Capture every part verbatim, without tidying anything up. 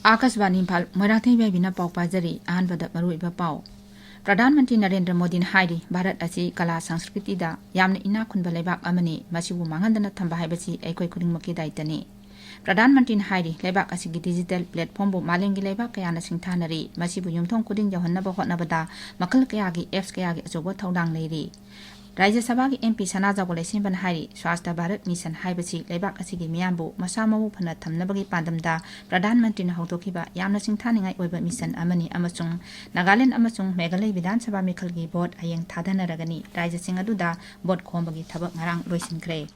ꯑꯥꯀꯥꯁꯕꯥꯅꯤ ꯏꯝꯐꯥꯜ, ꯃꯣꯏꯔꯥꯡꯊꯦꯝ ꯏꯕꯦꯕꯤꯅ ꯄꯥꯎ ꯄꯥꯖꯔꯤ꯫ ꯑꯍꯥꯟꯕꯗ ꯃꯔꯨꯑꯣꯏꯕ ꯄꯥꯎ꯫ ꯄ꯭ꯔꯙꯥꯟ ꯃꯟꯇ꯭ꯔꯤ ꯅꯔꯦꯟꯗ꯭ꯔ ꯃꯣꯗꯤꯅ ꯍꯥꯏꯔꯤ, ꯚꯥꯔꯠ ꯑꯁꯤ ꯀꯂꯥ ꯁꯪꯁꯀ꯭ꯔꯤꯇꯤꯗ ꯌꯥꯝꯅ ꯏꯅꯥꯛ ꯈꯨꯟꯕ ꯂꯩꯕꯥꯛ ꯑꯃꯅꯤ, ꯃꯁꯤꯕꯨ ꯃꯥꯡꯍꯟꯗꯅ ꯊꯝꯕ ꯍꯥꯏꯕꯁꯤ ꯑꯩꯈꯣꯏ ꯈꯨꯗꯤꯡꯃꯛꯀꯤ ꯗꯥꯏꯇꯅꯤ꯫ ꯄ꯭ꯔꯙꯥꯟ ꯃꯟꯇ꯭ꯔꯤꯅ ꯍꯥꯏꯔꯤ, ꯂꯩꯕꯥꯛ ꯑꯁꯤꯒꯤ ꯗꯤꯖꯤꯇꯦꯜ ꯄ꯭ꯂꯦꯠꯐꯣꯝꯕꯨ ꯃꯥꯂꯦꯝꯒꯤ ꯂꯩꯕꯥꯛ ꯀꯌꯥꯅ ꯁꯤꯡꯊꯥꯅꯔꯤ, ꯃꯁꯤꯕꯨ ꯌꯨꯝꯊꯣꯡ ꯈꯨꯗꯤꯡ ꯌꯧꯍꯟꯅꯕ ꯍꯣꯠꯅꯕꯗ ꯃꯈꯜ ꯀꯌꯥꯒꯤ ꯑꯦꯞꯁ ꯀꯌꯥꯒꯤ ꯑꯆꯧꯕ ꯊꯧꯗꯥꯡ ꯂꯩꯔꯤ꯫ ꯔꯥꯖ꯭ꯌ ꯁꯚꯥꯒꯤ ꯑꯦꯝ ꯄꯤ ꯁꯅꯥꯖꯥꯎꯕ ꯂꯩꯁꯦꯝꯕꯅ ꯍꯥꯏꯔꯤ, ꯁ꯭ꯋꯥꯁꯊ ꯚꯥꯔꯠ ꯃꯤꯁꯟ ꯍꯥꯏꯕꯁꯤ ꯂꯩꯕꯥꯛ ꯑꯁꯤꯒꯤ ꯃꯤꯌꯥꯝꯕꯨ ꯃꯁꯥ ꯃꯎ ꯐꯅ ꯊꯝꯅꯕꯒꯤ ꯄꯥꯟꯗꯝꯗ ꯄ꯭ꯔꯙꯥꯟ ꯃꯟꯇ꯭ꯔꯤꯅ ꯍꯧꯗꯣꯛꯈꯤꯕ ꯌꯥꯝꯅ ꯁꯤꯡꯊꯥꯅꯤꯡꯉꯥꯏ ꯑꯣꯏꯕ ꯃꯤꯁꯟ ꯑꯃꯅꯤ ꯑꯃꯁꯨꯡ ꯅꯥꯒꯥꯂꯦꯟꯗ ꯑꯃꯁꯨꯡ ꯃꯦꯘꯥꯂꯌ ꯕꯤꯙꯥꯟ ꯁꯚꯥ ꯃꯤꯈꯜꯒꯤ ꯚꯣꯠ ꯍꯌꯦꯡ ꯊꯥꯗꯅꯔꯒꯅꯤ꯫ ꯔꯥꯖ꯭ꯌꯁꯤꯡ ꯑꯗꯨꯗ ꯚꯣꯠ ꯈꯣꯝꯕꯒꯤ ꯊꯕꯛ ꯉꯔꯥꯡ ꯂꯣꯏꯁꯤꯟꯈ꯭ꯔꯦ꯫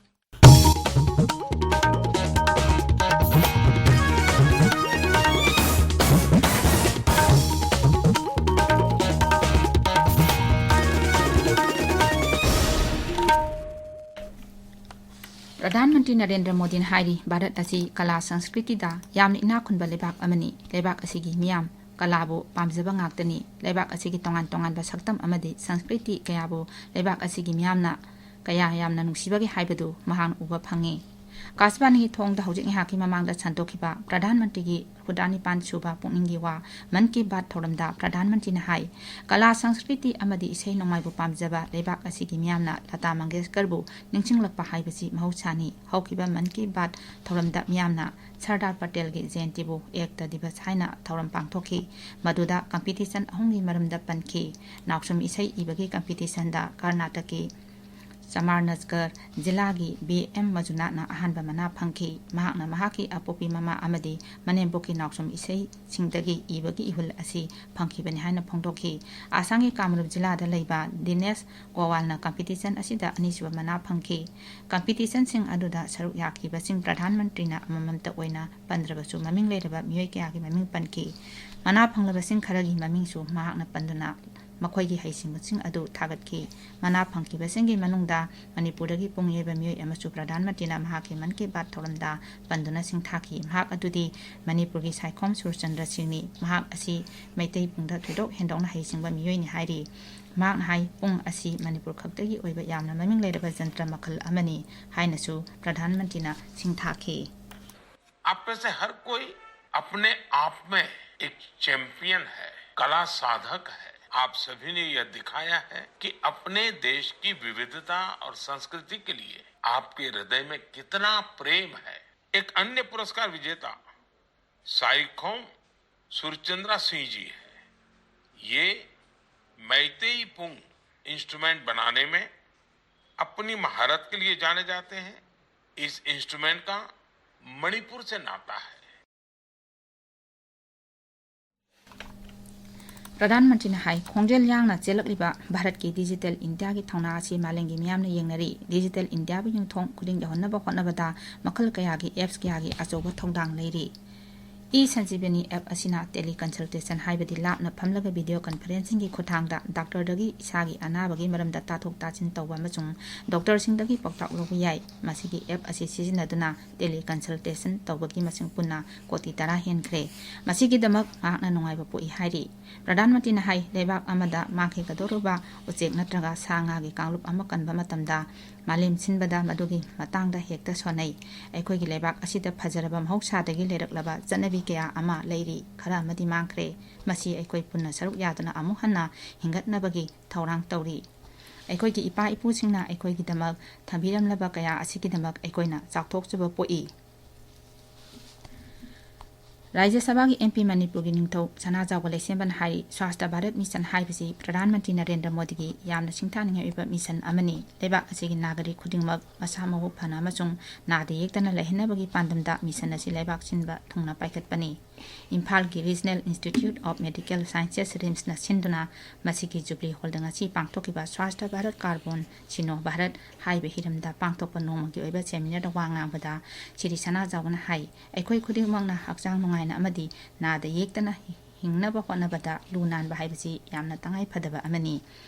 ꯄ꯭ꯔꯙꯥꯟ ꯃꯟꯇ꯭ꯔꯤ ꯅꯔꯦꯟꯗ꯭ꯔ ꯃꯣꯗꯤꯅ ꯍꯥꯏꯔꯤ, ꯚꯥꯔꯠ ꯑꯁꯤ ꯀꯂꯥ ꯁꯪꯁꯀ꯭ꯔꯤꯇꯤꯗ ꯌꯥꯝꯅ ꯏꯅꯥꯛ ꯈꯨꯟꯕ ꯂꯩꯕꯥꯛ ꯑꯃꯅꯤ꯫ ꯂꯩꯕꯥꯛ ꯑꯁꯤꯒꯤ ꯃꯤꯌꯥꯝ ꯀꯂꯥꯕꯨ ꯄꯥꯝꯖꯕ ꯉꯥꯛꯇꯅꯤ꯫ ꯂꯩꯕꯥꯛ ꯑꯁꯤꯒꯤ ꯇꯣꯉꯥꯟ ꯇꯣꯉꯥꯟꯕ ꯁꯛꯇꯝ ꯑꯃꯗꯤ ꯁꯪꯁꯀ꯭ꯔꯤꯇꯤ ꯀꯌꯥꯕꯨ ꯂꯩꯕꯥꯛ ꯑꯁꯤꯒꯤ ꯃꯤꯌꯥꯝꯅ ꯀꯌꯥ ꯌꯥꯝꯅ ꯅꯨꯡꯁꯤꯕꯒꯦ ꯍꯥꯏꯕꯗꯨ ꯃꯍꯥꯛꯅ ꯎꯕ ꯐꯪꯉꯤ꯫ ꯑꯥꯀꯥꯁꯕꯥꯅꯤꯒꯤ ꯊꯣꯡꯗ ꯍꯧꯖꯤꯛ ꯉꯥꯏꯍꯥꯛꯀꯤ ꯃꯃꯥꯡꯗ ꯁꯟꯗꯣꯛꯈꯤꯕ ꯄ꯭ꯔꯙꯥꯟ ꯃꯟꯇ꯭ꯔꯤꯒꯤ ꯍꯨꯝꯐꯨꯇꯔꯥꯅꯤꯄꯥꯟ ꯁꯨꯕ ꯄꯨꯛꯅꯤꯡꯒꯤ ꯋꯥ ꯃꯟ ꯀꯤ ꯕꯥꯠ ꯊꯧꯔꯝꯗ ꯄ꯭ꯔꯙꯥꯟ ꯃꯟꯇ꯭ꯔꯤꯅ ꯍꯥꯏ, ꯀꯂꯥ ꯁꯪꯁꯀ꯭ꯔꯤꯇꯤ ꯑꯃꯗꯤ ꯏꯁꯩ ꯅꯣꯡꯃꯥꯏꯕꯨ ꯄꯥꯝꯖꯕ ꯂꯩꯕꯥꯛ ꯑꯁꯤꯒꯤ ꯃꯤꯌꯥꯝꯅ ꯂꯇꯥ ꯃꯪꯒꯦꯁꯀꯔꯕꯨ ꯅꯤꯡꯁꯤꯡꯂꯛꯄ ꯍꯥꯏꯕꯁꯤ ꯃꯍꯧꯁꯥꯅꯤ꯫ ꯍꯧꯈꯤꯕ ꯃꯟ ꯀꯤ ꯕꯥꯠ ꯊꯧꯔꯝꯗ ꯃꯤꯌꯥꯝꯅ ꯁꯔꯗꯥꯔ ꯄꯇꯦꯜꯒꯤ ꯖꯌꯟꯇꯤꯕꯨ ꯑꯦꯛꯇ ꯗꯤꯕꯁ ꯍꯥꯏꯅ ꯊꯧꯔꯝ ꯄꯥꯡꯊꯣꯛꯈꯤ꯫ ꯃꯗꯨꯗ ꯀꯝꯄꯤꯇꯤꯁꯟ ꯑꯍꯨꯝꯒꯤ ꯃꯔꯝꯗ ꯄꯟꯈꯤ꯫ ꯅꯥꯎꯁꯨꯝ ꯏꯁꯩ ꯏꯕꯒꯤ ꯀꯝꯄꯤꯇꯤꯁꯟꯗ ꯀꯔꯅꯥꯇꯀꯀꯤ ꯆꯃꯥꯔꯅꯖꯒꯔ ꯖꯤꯂꯥꯒꯤ ꯕꯤ ꯑꯦꯝ ꯃꯖꯨꯅꯥꯠꯅ ꯑꯍꯥꯟꯕ ꯃꯅꯥ ꯐꯪꯈꯤ꯫ ꯃꯍꯥꯛꯅ ꯃꯍꯥꯛꯀꯤ ꯑꯄꯣꯛꯄꯤ ꯃꯃꯥ ꯑꯃꯗꯤ ꯃꯅꯦꯝꯄꯣꯛꯀꯤ ꯅꯥꯎꯁꯨꯝ ꯏꯁꯩꯁꯤꯡꯗꯒꯤ ꯏꯕꯒꯤ ꯏꯍꯨꯜ ꯑꯁꯤ ꯐꯪꯈꯤꯕꯅꯤ ꯍꯥꯏꯅ ꯐꯣꯡꯗꯣꯛꯈꯤ꯫ ꯑꯁꯥꯝꯒꯤ ꯀꯥꯃꯔꯨꯞ ꯖꯤꯂꯥꯗ ꯂꯩꯕ ꯗꯤꯅꯦꯁ ꯒꯣꯋꯥꯜꯅ ꯀꯝꯄꯤꯇꯤꯁꯟ ꯑꯁꯤꯗ ꯑꯅꯤꯁꯨꯕ ꯃꯅꯥ ꯐꯪꯈꯤ꯫ ꯀꯝꯄꯤꯇꯤꯁꯟꯁꯤꯡ ꯑꯗꯨꯗ ꯁꯔꯨꯛ ꯌꯥꯈꯤꯕꯁꯤꯡ ꯄ꯭ꯔꯙꯥꯟ ꯃꯟꯇ꯭ꯔꯤꯅ ꯑꯃꯃꯝꯇ ꯑꯣꯏꯅ ꯄꯟꯗ꯭ꯔꯕꯁꯨ, ꯃꯃꯤꯡ ꯂꯩꯔꯕ ꯃꯤꯑꯣꯏ ꯀꯌꯥꯒꯤ ꯃꯃꯤꯡ ꯄꯟꯈꯤ꯫ ꯃꯅꯥ ꯐꯪꯂꯕꯁꯤꯡ ꯈꯔꯒꯤ ꯃꯃꯤꯡꯁꯨ ꯃꯍꯥꯛꯅ ꯄꯟꯗꯨꯅ ꯃꯈꯣꯏꯒꯤ ꯍꯩꯁꯤꯡꯕꯁꯤꯡ ꯑꯗꯨ ꯊꯥꯒꯠꯈꯤ꯫ ꯃꯅꯥ ꯐꯪꯈꯤꯕꯁꯤꯡꯒꯤ ꯃꯅꯨꯡꯗ ꯃꯅꯤꯄꯨꯔꯗꯒꯤ ꯄꯨꯡ ꯌꯩꯕ ꯃꯤꯑꯣꯏ ꯑꯃꯁꯨ ꯄ꯭ꯔꯙꯥꯟ ꯃꯟꯇ꯭ꯔꯤꯅ ꯃꯍꯥꯛꯀꯤ ꯃꯟ ꯀꯤ ꯕꯥꯠ ꯊꯧꯔꯝꯗ ꯄꯟꯗꯨꯅ ꯁꯤꯡꯊꯥꯈꯤ꯫ ꯃꯍꯥꯛ ꯑꯗꯨꯗꯤ ꯃꯅꯤꯄꯨꯔꯒꯤ ꯁꯥꯏꯈꯣꯝ ꯁꯨꯔꯆꯟꯗ꯭ꯔ ꯁꯤꯡꯅꯤ꯫ ꯃꯍꯥꯛ ꯑꯁꯤ ꯃꯩꯇꯩ ꯄꯨꯡꯗ ꯊꯣꯏꯗꯣꯛ ꯍꯦꯟꯗꯣꯛꯅ ꯍꯩꯁꯤꯡꯕ ꯃꯤꯑꯣꯏꯅꯤ ꯍꯥꯏꯔꯤ꯫ ꯃꯍꯥꯛꯅ ꯍꯥꯏ, ꯄꯨꯡ ꯑꯁꯤ ꯃꯅꯤꯄꯨꯔ ꯈꯛꯇꯒꯤ ꯑꯣꯏꯕ ꯌꯥꯝꯅ ꯃꯃꯤꯡ ꯂꯩꯔꯕ ꯖꯟꯇ꯭ꯔ ꯃꯈꯜ ꯑꯃꯅꯤ ꯍꯥꯏꯅꯁꯨ ꯄ꯭ꯔꯙꯥꯟ ꯃꯟꯇ꯭ꯔꯤꯅ ꯁꯤꯡꯊꯥꯈꯤ꯫ आप में से हर कोई अपने आप में एक चैंपियन है, कला साधक है। आप सभी ने यह दिखाया है कि अपने देश की विविधता और संस्कृति के लिए आपके हृदय में कितना प्रेम है। एक अन्य पुरस्कार विजेता साइखोम सुरचंद्रा सिंह जी है। ये मैतेई पुंग इंस्ट्रूमेंट बनाने में अपनी महारत के लिए जाने जाते हैं। इस इंस्ट्रूमेंट का मणिपुर से नाता है। ꯄ꯭ꯔꯙꯥꯟ ꯃꯟꯇ꯭ꯔꯤꯅ ꯍꯥꯏ, ꯈꯣꯡꯖꯦꯜ ꯌꯥꯡꯅ ꯆꯦꯜꯂꯛꯂꯤꯕ ꯚꯥꯔꯠꯀꯤ ꯗꯤꯖꯤꯇꯦꯜ ꯏꯟꯗꯤꯌꯥꯒꯤ ꯊꯧꯅꯥ ꯑꯁꯤ ꯃꯥꯂꯦꯝꯒꯤ ꯃꯤꯌꯥꯝꯅ ꯌꯦꯡꯅꯔꯤ꯫ ꯗꯤꯖꯤꯇꯦꯜ ꯏꯟꯗꯤꯌꯥꯕꯨ ꯌꯨꯝꯊꯣꯡ ꯈꯨꯗꯤꯡ ꯌꯧꯍꯟꯅꯕ ꯍꯣꯠꯅꯕꯗ ꯃꯈꯜ ꯀꯌꯥꯒꯤ ꯑꯦꯞꯁ ꯀꯌꯥꯒꯤ ꯑꯆꯧꯕ ꯊꯧꯗꯥꯡ ꯂꯩꯔꯤ꯫ ꯏ ꯁꯟꯖꯤꯕꯅꯤ ꯑꯦꯞ ꯑꯁꯤꯅ ꯇꯦꯂꯤ ꯀꯟꯁꯜꯇꯦꯁꯟ, ꯍꯥꯏꯕꯗꯤ ꯂꯥꯞꯅ ꯐꯝꯂꯒ ꯚꯤꯗꯤꯑꯣ ꯀꯟꯐꯔꯦꯟꯁꯤꯡꯒꯤ ꯈꯨꯠꯊꯥꯡꯗ ꯗꯥꯛꯇꯔꯗꯒꯤ ꯏꯁꯥꯒꯤ ꯑꯅꯥꯕꯒꯤ ꯃꯔꯝꯗ ꯇꯥꯊꯣꯛ ꯇꯥꯁꯤꯟ ꯇꯧꯕ ꯑꯃꯁꯨꯡ ꯗꯣꯛꯇꯔꯁꯤꯡꯗꯒꯤ ꯄꯥꯎꯇꯥꯛ ꯂꯧꯕ ꯌꯥꯏ꯫ ꯃꯁꯤꯒꯤ ꯑꯦꯞ ꯑꯁꯤ ꯁꯤꯖꯤꯟꯅꯗꯨꯅ ꯇꯦꯂꯤ ꯀꯟꯁꯜꯇꯦꯁꯟ ꯇꯧꯕꯒꯤ ꯃꯁꯤꯡ ꯄꯨꯟꯅ ꯀꯣꯇꯤ ꯇꯔꯥ ꯍꯦꯟꯈ꯭ꯔꯦ꯫ ꯃꯁꯤꯒꯤꯗꯃꯛ ꯃꯍꯥꯛꯅ ꯅꯨꯡꯉꯥꯏꯕ ꯄꯣꯛꯏ ꯍꯥꯏꯔꯤ꯫ ꯄ꯭ꯔꯙꯥꯟ ꯃꯟꯇ꯭ꯔꯤꯅ ꯍꯥꯏ, ꯂꯩꯕꯥꯛ ꯑꯃꯗ ꯃꯥꯡꯈꯤꯒꯗꯧꯔꯤꯕ ꯎꯆꯦꯛ ꯅꯠꯇ꯭ꯔꯒ ꯁꯥ ꯉꯥꯒꯤ ꯀꯥꯡꯂꯨꯞ ꯑꯃ ꯀꯟꯕ ꯃꯇꯝꯗ ꯃꯥꯂꯦꯝ ꯁꯤꯟꯕꯗ ꯃꯗꯨꯒꯤ ꯃꯇꯥꯡꯗ ꯍꯦꯛꯇ ꯁꯣꯟꯅꯩ꯫ ꯑꯩꯈꯣꯏꯒꯤ ꯂꯩꯕꯥꯛ ꯑꯁꯤꯗ ꯐꯖꯔꯕ ꯃꯍꯧꯁꯥꯗꯒꯤ ꯂꯩꯔꯛꯂꯕ ꯆꯠꯅꯕꯤ ꯀꯌꯥ ꯑꯃ ꯂꯩꯔꯤ, ꯈꯔ ꯑꯃꯗꯤ ꯃꯥꯡꯈ꯭ꯔꯦ꯫ ꯃꯁꯤ ꯑꯩꯈꯣꯏ ꯄꯨꯟꯅ ꯁꯔꯨꯛ ꯌꯥꯗꯨꯅ ꯑꯃꯨꯛ ꯍꯟꯅ ꯍꯤꯡꯒꯠꯅꯕꯒꯤ ꯊꯧꯔꯥꯡ ꯇꯧꯔꯤ꯫ ꯑꯩꯈꯣꯏꯒꯤ ꯏꯄꯥ ꯏꯄꯨꯁꯤꯡꯅ ꯑꯩꯈꯣꯏꯒꯤꯗꯃꯛ ꯊꯝꯕꯤꯔꯝꯂꯕ ꯀꯌꯥ ꯑꯁꯤꯒꯤꯗꯃꯛ ꯑꯩꯈꯣꯏꯅ ꯆꯥꯎꯊꯣꯛꯆꯕ ꯄꯣꯛꯏ꯫ ꯔꯥꯖ꯭ꯌ ꯁꯚꯥꯒꯤ ꯑꯦꯝ ꯄꯤ ꯃꯅꯤꯄꯨꯔꯒꯤ ꯅꯤꯡꯊꯧ ꯁꯅꯥꯖꯥꯎꯕ ꯂꯩꯁꯦꯝꯕꯅ ꯍꯥꯏꯔꯤ, ꯁ꯭ꯋꯥꯁꯊ ꯚꯥꯔꯠ ꯃꯤꯁꯟ ꯍꯥꯏꯕꯁꯤ ꯄ꯭ꯔꯙꯥꯟ ꯃꯟꯇ꯭ꯔꯤ ꯅꯔꯦꯟꯗ꯭ꯔ ꯃꯣꯗꯤꯒꯤ ꯌꯥꯝꯅ ꯁꯤꯡꯊꯥꯅꯤꯡꯉꯥꯏ ꯑꯣꯏꯕ ꯃꯤꯁꯟ ꯑꯃꯅꯤ꯫ ꯂꯩꯕꯥꯛ ꯑꯁꯤꯒꯤ ꯅꯥꯒꯔꯤꯛ ꯈꯨꯗꯤꯡꯃꯛ ꯃꯁꯥ ꯃꯎ ꯐꯅ ꯑꯃꯁꯨꯡ ꯅꯥꯗ ꯌꯦꯛꯇꯅ ꯂꯩꯍꯟꯅꯕꯒꯤ ꯄꯥꯟꯗꯝꯗ ꯃꯤꯁꯟ ꯑꯁꯤ ꯂꯩꯕꯥꯛ ꯁꯤꯟꯕ ꯊꯨꯡꯅ ꯄꯥꯏꯈꯠꯄꯅꯤ꯫ ꯏꯝꯐꯥꯜꯒꯤ Regional Institute of Medical Sciences, ꯔꯤꯝꯁꯅ ꯁꯤꯟꯗꯨꯅ ꯃꯁꯤꯒꯤ ꯖꯨꯕ꯭ꯂꯤ ꯍꯣꯜꯗ ꯉꯁꯤ ꯄꯥꯡꯊꯣꯛꯈꯤꯕ ꯁ꯭ꯋꯥꯁꯊ ꯚꯥꯔꯠ ꯀꯥꯔꯕꯣꯟ ꯁꯤꯅꯣ ꯚꯥꯔꯠ ꯍꯥꯏꯕ ꯍꯤꯔꯝꯗ ꯄꯥꯡꯊꯣꯛꯄ ꯅꯣꯡꯃꯒꯤ ꯑꯣꯏꯕ ꯁꯦꯃꯤꯅꯥꯔꯗ ꯋꯥ ꯉꯥꯡꯕꯗ ꯁ꯭ꯔꯤ ꯁꯅꯥꯖꯥꯎꯕꯅ ꯍꯥꯏ, ꯑꯩꯈꯣꯏ ꯈꯨꯗꯤꯡꯃꯛꯅ ꯍꯛꯆꯥꯡ ꯅꯨꯡꯉꯥꯏꯅ ꯑꯃꯗꯤ ꯅꯥꯗ ꯌꯦꯛꯇꯅ ꯍꯤꯡꯅꯕ ꯍꯣꯠꯅꯕꯗ ꯂꯨ ꯅꯥꯟꯕ ꯍꯥꯏꯕꯁꯤ ꯌꯥꯝꯅ ꯇꯉꯥꯏ ꯐꯗꯕ ꯑꯃꯅꯤ꯫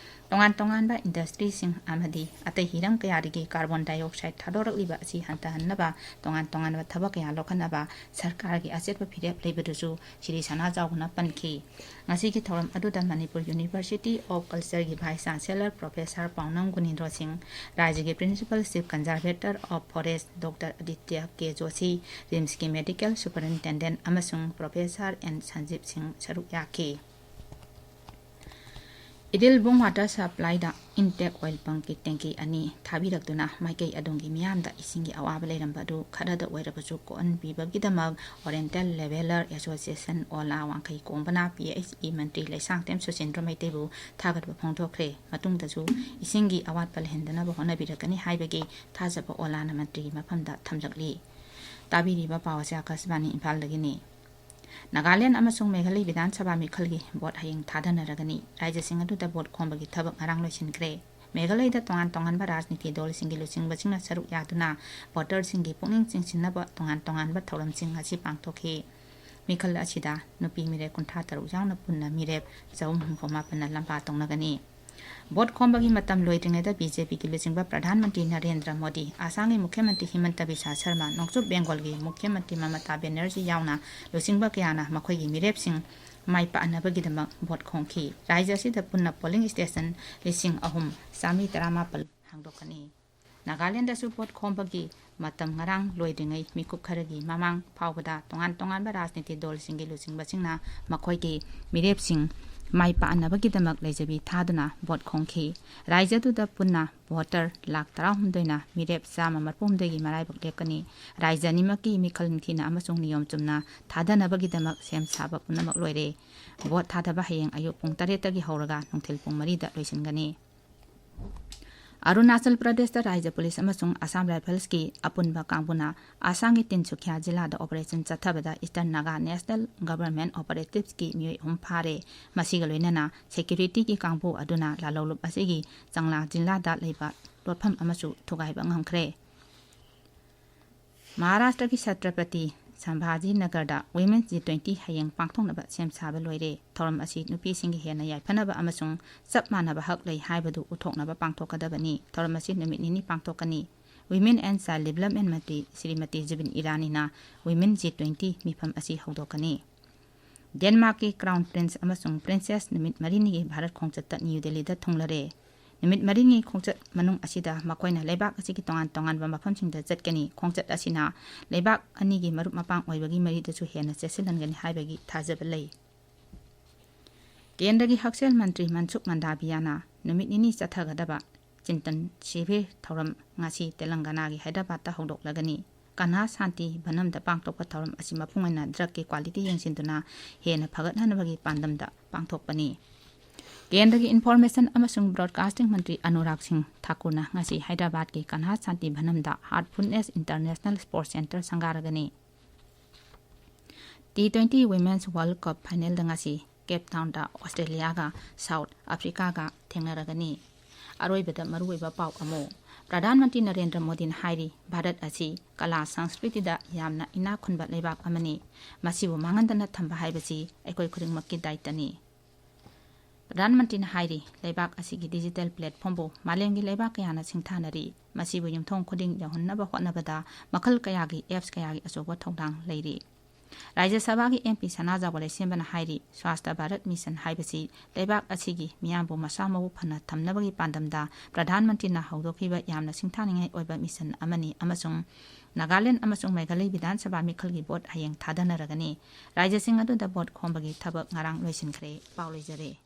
ꯇꯣꯉꯥꯟ ꯇꯣꯉꯥꯟꯕ ꯏꯟꯗꯁꯇ꯭ꯔꯤꯁꯤꯡ ꯑꯃꯗꯤ ꯑꯇꯩ ꯍꯤꯔꯝ ꯀꯌꯥꯗꯒꯤ ꯀꯥꯔꯕꯣꯟ ꯗꯥꯏꯑꯣꯛꯁꯥꯏꯗ ꯊꯥꯗꯣꯔꯛꯂꯤꯕ ꯑꯁꯤ ꯍꯟꯊꯍꯟꯅꯕ ꯇꯣꯉꯥꯟ ꯇꯣꯉꯥꯟꯕ ꯊꯕꯛ ꯀꯌꯥ ꯂꯧꯈꯠꯅꯕ ꯁꯔꯀꯥꯔꯒꯤ ꯑꯆꯦꯠꯄ ꯐꯤꯔꯦꯞ ꯂꯩꯕꯗꯨꯁꯨ ꯁ꯭ꯔꯤ ꯁꯅꯥꯖꯥꯎꯕꯅ ꯄꯟꯈꯤ꯫ ꯉꯁꯤꯒꯤ ꯊꯧꯔꯝ ꯑꯗꯨꯗ Manipur University of Cultureꯒꯤ Vice Chancellor Professor ꯄꯥꯎꯅꯝ ꯒꯨꯅꯤꯟꯗ꯭ꯔꯣ ꯁꯤꯡ, ꯔꯥꯖ꯭ꯌꯒꯤ Principal Chief Conservator of Forest Doctor Aditya K Joshi, ꯔꯤꯝꯁꯀꯤ Medical Superintendent ꯑꯃꯁꯨꯡ Professor ꯑꯦꯟ ꯁꯟꯖꯤꯕ ꯁꯤꯡ ꯁꯔꯨꯛ ꯌꯥꯈꯤ꯫ ꯏꯗꯤꯜꯕꯨꯡ ꯋꯥꯇꯔ ꯁꯄ꯭ꯂꯥꯏꯗ ꯏꯟꯇꯦꯛ ꯑꯣꯏꯜ ꯄꯝꯀꯤ ꯇꯦꯡꯀꯤ ꯑꯅꯤ ꯊꯥꯕꯤꯔꯛꯇꯨꯅ ꯃꯥꯏꯀꯩ ꯑꯗꯣꯝꯒꯤ ꯃꯤꯌꯥꯝꯗ ꯏꯁꯤꯡꯒꯤ ꯑꯋꯥꯕ ꯂꯩꯔꯝꯕ ꯑꯗꯨ ꯈꯔꯗ ꯑꯣꯏꯔꯕꯁꯨ ꯀꯣꯛꯍꯟꯕꯤꯕꯒꯤꯗꯃꯛ Oriental Leveller Association ꯑꯣꯂꯥ ꯋꯥꯡꯈꯩ ꯀꯣꯡꯕꯅ ꯄꯤ ꯑꯩꯆ ꯏ ꯃꯟꯇ꯭ꯔꯤ ꯂꯩꯁꯥꯡꯊꯦꯝ ꯁꯨꯁꯤꯟꯗ꯭ꯔ ꯃꯩꯇꯩꯕꯨ ꯊꯥꯒꯠꯄ ꯐꯣꯡꯗꯣꯛꯈ꯭ꯔꯦ꯫ ꯃꯇꯨꯡꯗꯁꯨ ꯏꯁꯤꯡꯒꯤ ꯑꯋꯥꯠꯄ ꯂꯩꯍꯟꯗꯅꯕ ꯍꯣꯠꯅꯕꯤꯔꯛꯀꯅꯤ ꯍꯥꯏꯕꯒꯤ ꯊꯥꯖꯕ ꯑꯣꯂꯥꯅ ꯃꯟꯇ꯭ꯔꯤꯒꯤ ꯃꯐꯝꯗ ꯊꯝꯖꯒꯂꯤ꯫ ꯇꯥꯕꯤꯔꯤꯕ ꯄꯥꯎ ꯑꯁꯤ ꯑꯀꯥꯁꯕꯥꯅꯤ ꯏꯝꯐꯥꯜꯗꯒꯤꯅꯤ꯫ ꯅꯥꯒꯥꯂꯦꯟ ꯑꯃꯁꯨꯡ ꯃꯦꯘꯥꯂꯌ ꯕꯤꯙꯥꯟ ꯁꯚꯥ ꯃꯤꯈꯜꯒꯤ ꯚꯣꯠ ꯍꯌꯦꯡ ꯊꯥꯗꯅꯔꯒꯅꯤ꯫ ꯔꯥꯖ꯭ꯌꯁꯤꯡ ꯑꯗꯨꯗ ꯚꯣꯠ ꯈꯣꯝꯕꯒꯤ ꯊꯕꯛ ꯉꯔꯥꯡ ꯂꯣꯏꯁꯤꯟꯈ꯭ꯔꯦ꯫ ꯃꯦꯘꯥꯂꯌꯗ ꯇꯣꯉꯥꯟ ꯇꯣꯉꯥꯟꯕ ꯔꯥꯖꯅꯤꯇꯤ ꯗꯜꯁꯤꯡꯒꯤ ꯂꯨꯆꯤꯡꯕꯁꯤꯡꯅ ꯁꯔꯨꯛ ꯌꯥꯗꯨꯅ ꯚꯣꯇꯔꯁꯤꯡꯒꯤ ꯄꯨꯛꯅꯤꯡ ꯆꯤꯡꯁꯤꯟꯅꯕ ꯇꯣꯉꯥꯟ ꯇꯣꯉꯥꯟꯕ ꯊꯧꯔꯝꯁꯤꯡ ꯉꯁꯤ ꯄꯥꯡꯊꯣꯛꯈꯤ꯫ ꯃꯤꯈꯜ ꯑꯁꯤꯗ ꯅꯨꯄꯤ ꯃꯤꯔꯦꯞ ꯀꯨꯟꯊ꯭ꯔꯥ ꯇꯔꯨꯛ ꯌꯥꯎꯅ ꯄꯨꯟꯅ ꯃꯤꯔꯦꯞ ꯆꯍꯨꯝ ꯍꯨꯝꯐꯨ ꯃꯥꯄꯟꯅ ꯂꯝꯕꯥ ꯇꯧꯅꯒꯅꯤ꯫ ꯚꯣꯠ ꯈꯣꯝꯕꯒꯤ ꯃꯇꯝ ꯂꯣꯏꯗ꯭ꯔꯤꯉꯩꯗ ꯕꯤ ꯖꯦ ꯄꯤꯒꯤ ꯂꯨꯆꯤꯡꯕ ꯄ꯭ꯔꯙꯥꯟ ꯃꯟꯇ꯭ꯔꯤ ꯅꯔꯦꯟꯗ꯭ꯔ ꯃꯣꯗꯤ, ꯑꯁꯥꯝꯒꯤ ꯃꯨꯈ꯭ꯌ ꯃꯟꯇ꯭ꯔꯤ ꯍꯤꯃꯟꯇ ꯕꯤꯁ꯭ꯋꯥ ꯁꯔꯃ, ꯅꯣꯡꯆꯨꯞ ꯕꯦꯡꯒꯣꯜꯒꯤ ꯃꯨꯈ꯭ꯌ ꯃꯟꯇ꯭ꯔꯤ ꯃꯃꯇꯥ ꯕꯦꯅꯔꯖꯤ ꯌꯥꯎꯅ ꯂꯨꯆꯤꯡꯕ ꯀꯌꯥꯅ ꯃꯈꯣꯏꯒꯤ ꯃꯤꯔꯦꯞꯁꯤꯡ ꯃꯥꯏ ꯄꯥꯛꯅꯕꯒꯤꯗꯃꯛ ꯚꯣꯠ ꯈꯣꯝꯈꯤ꯫ ꯔꯥꯖ꯭ꯌ ꯑꯁꯤꯗ ꯄꯨꯟꯅ ꯄꯣꯂꯤꯡ ꯁ꯭ꯇꯦꯁꯟ ꯂꯤꯁꯤꯡ ꯑꯍꯨꯝ ꯆꯥꯃꯔꯤ ꯇꯔꯥꯃꯥꯄꯜ ꯍꯥꯡꯗꯣꯛꯀꯅꯤ꯫ ꯅꯥꯒꯥꯂꯦꯟꯗꯁꯨ ꯚꯣꯠ ꯈꯣꯝꯕꯒꯤ ꯃꯇꯝ ꯉꯔꯥꯡ ꯂꯣꯏꯗ꯭ꯔꯤꯉꯩ ꯃꯤꯀꯨꯞ ꯈꯔꯒꯤ ꯃꯃꯥꯡ ꯐꯥꯎꯕꯗ ꯇꯣꯉꯥꯟ ꯇꯣꯉꯥꯟꯕ ꯔꯥꯖꯅꯤꯇꯤ ꯗꯜꯁꯤꯡꯒꯤ ꯂꯨꯆꯤꯡꯕꯁꯤꯡꯅ ꯃꯈꯣꯏꯒꯤ ꯃꯤꯔꯦꯞꯁꯤꯡ ꯃꯥꯏ ꯄꯥꯛꯅꯕꯒꯤꯗꯃꯛ ꯂꯩꯖꯕꯤ ꯊꯥꯗꯨꯅ ꯚꯣꯠ ꯈꯣꯝꯈꯤ꯫ ꯔꯥꯖ꯭ꯌ ꯑꯗꯨꯗ ꯄꯨꯟꯅ ꯚꯣꯇꯔ ꯂꯥꯈ ꯇꯔꯥꯍꯨꯝꯗꯣꯏꯅ ꯃꯤꯔꯦꯞ ꯆꯥꯝꯃ ꯃꯔꯤꯐꯨ ꯍꯨꯝꯗꯣꯏꯒꯤ ꯃꯔꯥꯏꯕꯛ ꯂꯦꯞꯀꯅꯤ꯫ ꯔꯥꯖ꯭ꯌ ꯑꯅꯤꯃꯛꯀꯤ ꯃꯤꯈꯜ ꯅꯤꯡꯊꯤꯅ ꯑꯃꯁꯨꯡ ꯅꯤꯌꯣꯝ ꯆꯨꯝꯅ ꯊꯥꯗꯅꯕꯒꯤꯗꯃꯛ ꯁꯦꯝ ꯁꯥꯕ ꯄꯨꯝꯅꯃꯛ ꯂꯣꯏꯔꯦ꯫ ꯚꯣꯠ ꯊꯥꯗꯕ ꯍꯌꯦꯡ ꯑꯌꯨꯛ ꯄꯨꯡ ꯇꯔꯦꯠꯇꯒꯤ ꯍꯧꯔꯒ ꯅꯨꯡꯊꯤꯜ ꯄꯨꯡ ꯃꯔꯤꯗ ꯂꯣꯏꯁꯤꯟꯒꯅꯤ꯫ ꯑꯔꯨꯅꯥꯆꯜ ꯄ꯭ꯔꯗꯦꯁꯇ ꯔꯥꯖ꯭ꯌ ꯄꯨꯂꯤꯁ ꯑꯃꯁꯨꯡ ꯑꯁꯥꯝ ꯔꯥꯏꯐꯜꯁꯀꯤ ꯑꯄꯨꯟꯕ ꯀꯥꯡꯕꯨꯅ ꯑꯁꯥꯝꯒꯤ ꯇꯤꯟꯁꯨꯈꯤꯌꯥ ꯖꯤꯂꯥꯗ ꯑꯣꯄꯔꯦꯁꯟ ꯆꯠꯊꯕꯗ Eastern Naga National Government Operatives ꯀꯤ ꯃꯤꯑꯣꯏ ꯑꯍꯨꯝ ꯐꯥꯔꯦ꯫ ꯃꯁꯤꯒ ꯂꯣꯏꯅꯅ ꯁꯦꯀ꯭ꯌꯨꯔꯤꯇꯤꯒꯤ ꯀꯥꯡꯕꯨ ꯑꯗꯨꯅ ꯂꯥꯂꯣꯡꯂꯨꯞ ꯑꯁꯤꯒꯤ ꯆꯪꯂꯥ ꯖꯤꯂꯥꯗ ꯂꯩꯕ ꯂꯣꯠꯐꯝ ꯑꯃꯁꯨ ꯊꯨꯒꯥꯏꯕ ꯉꯝꯈ꯭ꯔꯦ꯫ ꯃꯍꯥꯔꯥꯁꯇ꯭ꯔꯒꯤ ꯁꯇ꯭ꯔꯄꯇꯤ ꯁꯝꯚꯥꯖꯤ ꯅꯒꯔꯗ Women's G twenty ꯍꯌꯦꯡ ꯄꯥꯡꯊꯣꯛꯅꯕ ꯁꯦꯝ ꯁꯥꯕ ꯂꯣꯏꯔꯦ꯫ ꯊꯧꯔꯝ ꯑꯁꯤ ꯅꯨꯄꯤꯁꯤꯡꯒꯤ ꯍꯦꯟꯅ ꯌꯥꯏꯐꯅꯕ ꯑꯃꯁꯨꯡ ꯆꯞ ꯃꯥꯟꯅꯕ ꯍꯛ ꯂꯩ ꯍꯥꯏꯕꯗꯨ ꯎꯠꯊꯣꯛꯅꯕ ꯄꯥꯡꯊꯣꯛꯀꯗꯕꯅꯤ꯫ ꯊꯧꯔꯝ ꯑꯁꯤ ꯅꯨꯃꯤꯠ ꯅꯤꯅꯤ ꯄꯥꯡꯊꯣꯛꯀꯅꯤ꯫ Women and Child Development Mantri Shrimati ꯖꯨꯕꯤꯟ ꯏꯔꯥꯅꯤꯅ Women G twenty ꯃꯤꯐꯝ ꯑꯁꯤ ꯍꯧꯗꯣꯛꯀꯅꯤ꯫ ꯗꯦꯟꯃꯥꯔꯛꯀꯤ Crown Prince ꯑꯃꯁꯨꯡ Princess ꯅꯨꯃꯤꯠ ꯃꯔꯤꯅꯤꯒꯤ ꯚꯥꯔꯠ ꯈꯣꯡꯆꯠꯇ ꯅ꯭ꯌꯨ ꯗꯦꯜꯂꯤꯗ ꯊꯨꯡꯂꯔꯦ꯫ ꯅꯨꯃꯤꯠ ꯃꯔꯤꯅꯤ ꯈꯣꯡꯆꯠ ꯃꯅꯨꯡ ꯑꯁꯤꯗ ꯃꯈꯣꯏꯅ ꯂꯩꯕꯥꯛ ꯑꯁꯤꯒꯤ ꯇꯣꯉꯥꯟ ꯇꯣꯉꯥꯟꯕ ꯃꯐꯝꯁꯤꯡꯗ ꯆꯠꯀꯅꯤ꯫ ꯈꯣꯡꯆꯠ ꯑꯁꯤꯅ ꯂꯩꯕꯥꯛ ꯑꯅꯤꯒꯤ ꯃꯔꯨꯞ ꯃꯄꯥꯡ ꯑꯣꯏꯕꯒꯤ ꯃꯔꯤꯗꯁꯨ ꯍꯦꯟꯅ ꯆꯦꯠꯁꯤꯜꯍꯟꯒꯅꯤ ꯍꯥꯏꯕꯒꯤ ꯊꯥꯖꯕ ꯂꯩ꯫ ꯀꯦꯟꯗ꯭ꯔꯒꯤ ꯍꯛꯁꯦꯜ ꯃꯟꯇ꯭ꯔꯤ ꯃꯟꯁꯨꯈ ꯃꯟꯗꯥꯚꯤꯌꯥꯅ ꯅꯨꯃꯤꯠ ꯅꯤꯅꯤ ꯆꯠꯊꯒꯗꯕ ꯆꯤꯟꯇꯟ ꯁꯤꯕꯤꯔ ꯊꯧꯔꯝ ꯉꯁꯤ ꯇꯦꯂꯪꯒꯅꯥꯒꯤ ꯍꯥꯏꯗ꯭ꯔꯕꯥꯗꯇ ꯍꯧꯗꯣꯛꯂꯒꯅꯤ꯫ ꯀꯟꯍꯥ ꯁꯥꯟꯇꯤ ꯚꯅꯝꯗ ꯄꯥꯡꯊꯣꯛꯄ ꯊꯧꯔꯝ ꯑꯁꯤ ꯃꯄꯨꯡ ꯑꯣꯏꯅ ꯗ꯭ꯔꯒꯀꯤ ꯀ꯭ꯋꯥꯂꯤꯇꯤ ꯌꯦꯡꯁꯤꯟꯗꯨꯅ ꯍꯦꯟꯅ ꯐꯒꯠꯍꯟꯅꯕꯒꯤ ꯄꯥꯟꯗꯝꯗ ꯄꯥꯡꯊꯣꯛꯄꯅꯤ꯫ ꯀꯦꯟꯗ꯭ꯔꯒꯤ ꯏꯟꯐꯣꯔꯃꯦꯁꯟ ꯑꯃꯁꯨꯡ ꯕ꯭ꯔꯣꯗꯀꯥꯁꯇꯤꯡ ꯃꯟꯇ꯭ꯔꯤ ꯑꯅꯨꯔꯥꯒ ꯁꯤꯡ ꯊꯥꯀꯨꯔꯅ ꯉꯁꯤ ꯍꯥꯏꯗ꯭ꯔꯕꯥꯗꯀꯤ ꯀꯟꯍꯥ ꯁꯥꯟꯇꯤ ꯚꯅꯝꯗ Heartfulness International Sports Centre ꯁꯪꯒꯥꯔꯒꯅꯤ꯫ T twenty Women's World Cup Finalꯗ ꯉꯁꯤ ꯀꯦꯞ ꯇꯥꯎꯟꯗ ꯑꯣꯁꯇ꯭ꯔꯦꯂꯤꯌꯥꯒ ꯁꯥꯎꯠ ꯑꯐ꯭ꯔꯤꯀꯥꯒ ꯊꯦꯡꯅꯔꯒꯅꯤ꯫ ꯑꯔꯣꯏꯕꯗ ꯃꯔꯨꯑꯣꯏꯕ ꯄꯥꯎ ꯑꯃꯨꯛ꯫ ꯄ꯭ꯔꯙꯥꯟ ꯃꯟꯇ꯭ꯔꯤ ꯅꯔꯦꯟꯗ꯭ꯔ ꯃꯣꯗꯤꯅ ꯍꯥꯏꯔꯤ, ꯚꯥꯔꯠ ꯑꯁꯤ ꯀꯂꯥ ꯁꯪꯁꯀ꯭ꯔꯤꯇꯤꯗ ꯌꯥꯝꯅ ꯏꯅꯥꯛ ꯈꯨꯟꯕ ꯂꯩꯕꯥꯛ ꯑꯃꯅꯤ꯫ ꯃꯁꯤꯕꯨ ꯃꯥꯡꯍꯟꯗꯅ ꯊꯝꯕ ꯍꯥꯏꯕꯁꯤ ꯑꯩꯈꯣꯏ ꯈꯨꯗꯤꯡꯃꯛꯀꯤ ꯗꯥꯏꯇꯅꯤ꯫ ꯄ꯭ꯔꯙꯥꯟ ꯃꯟꯇ꯭ꯔꯤꯅ ꯍꯥꯏꯔꯤ, ꯂꯩꯕꯥꯛ ꯑꯁꯤꯒꯤ ꯗꯤꯖꯤꯇꯦꯜ ꯄ꯭ꯂꯦꯠꯐꯣꯝꯕꯨ ꯃꯥꯂꯦꯝꯒꯤ ꯂꯩꯕꯥꯛ ꯀꯌꯥꯅ ꯁꯤꯡꯊꯥꯅꯔꯤ꯫ ꯃꯁꯤꯕꯨ ꯌꯨꯝꯊꯣꯡ ꯈꯨꯗꯤꯡ ꯌꯧꯍꯟꯅꯕ ꯍꯣꯠꯅꯕꯗ ꯃꯈꯜ ꯀꯌꯥꯒꯤ ꯑꯦꯞꯁ ꯀꯌꯥꯒꯤ ꯑꯆꯧꯕ ꯊꯧꯗꯥꯡ ꯂꯩꯔꯤ꯫ ꯔꯥꯖ꯭ꯌ ꯁꯚꯥꯒꯤ M P ꯁꯅꯥꯖꯥꯎꯕ ꯂꯩꯁꯦꯝꯕꯅ ꯍꯥꯏꯔꯤ, ꯁ꯭ꯋꯥꯁꯊ ꯚꯥꯔꯠ ꯃꯤꯁꯟ ꯍꯥꯏꯕꯁꯤ ꯂꯩꯕꯥꯛ ꯑꯁꯤꯒꯤ ꯃꯤꯌꯥꯝꯕꯨ ꯃꯁꯥ ꯃꯎ ꯐꯅ ꯊꯝꯅꯕꯒꯤ ꯄꯥꯟꯗꯝꯗ ꯄ꯭ꯔꯙꯥꯟ ꯃꯟꯇ꯭ꯔꯤꯅ ꯍꯧꯗꯣꯛꯈꯤꯕ ꯌꯥꯝꯅ ꯁꯤꯡꯊꯥꯅꯤꯡꯉꯥꯏ ꯑꯣꯏꯕ ꯃꯤꯁꯟ ꯑꯃꯅꯤ ꯑꯃꯁꯨꯡ ꯅꯥꯒꯥꯂꯦꯟꯗ ꯑꯃꯁꯨꯡ ꯃꯦꯘꯥꯂꯌ ꯕꯤꯙꯥꯟ ꯁꯚꯥ ꯃꯤꯈꯜꯒꯤ ꯚꯣꯠ ꯍꯌꯦꯡ ꯊꯥꯗꯅꯔꯒꯅꯤ꯫ ꯔꯥꯖ꯭ꯌꯁꯤꯡ ꯑꯗꯨꯗ ꯚꯣꯠ ꯈꯣꯝꯕꯒꯤ ꯊꯕꯛ ꯉꯔꯥꯡ ꯂꯣꯏꯁꯤꯟꯈ꯭ꯔꯦ꯫ ꯄꯥꯎ ꯂꯣꯏꯖꯔꯦ꯫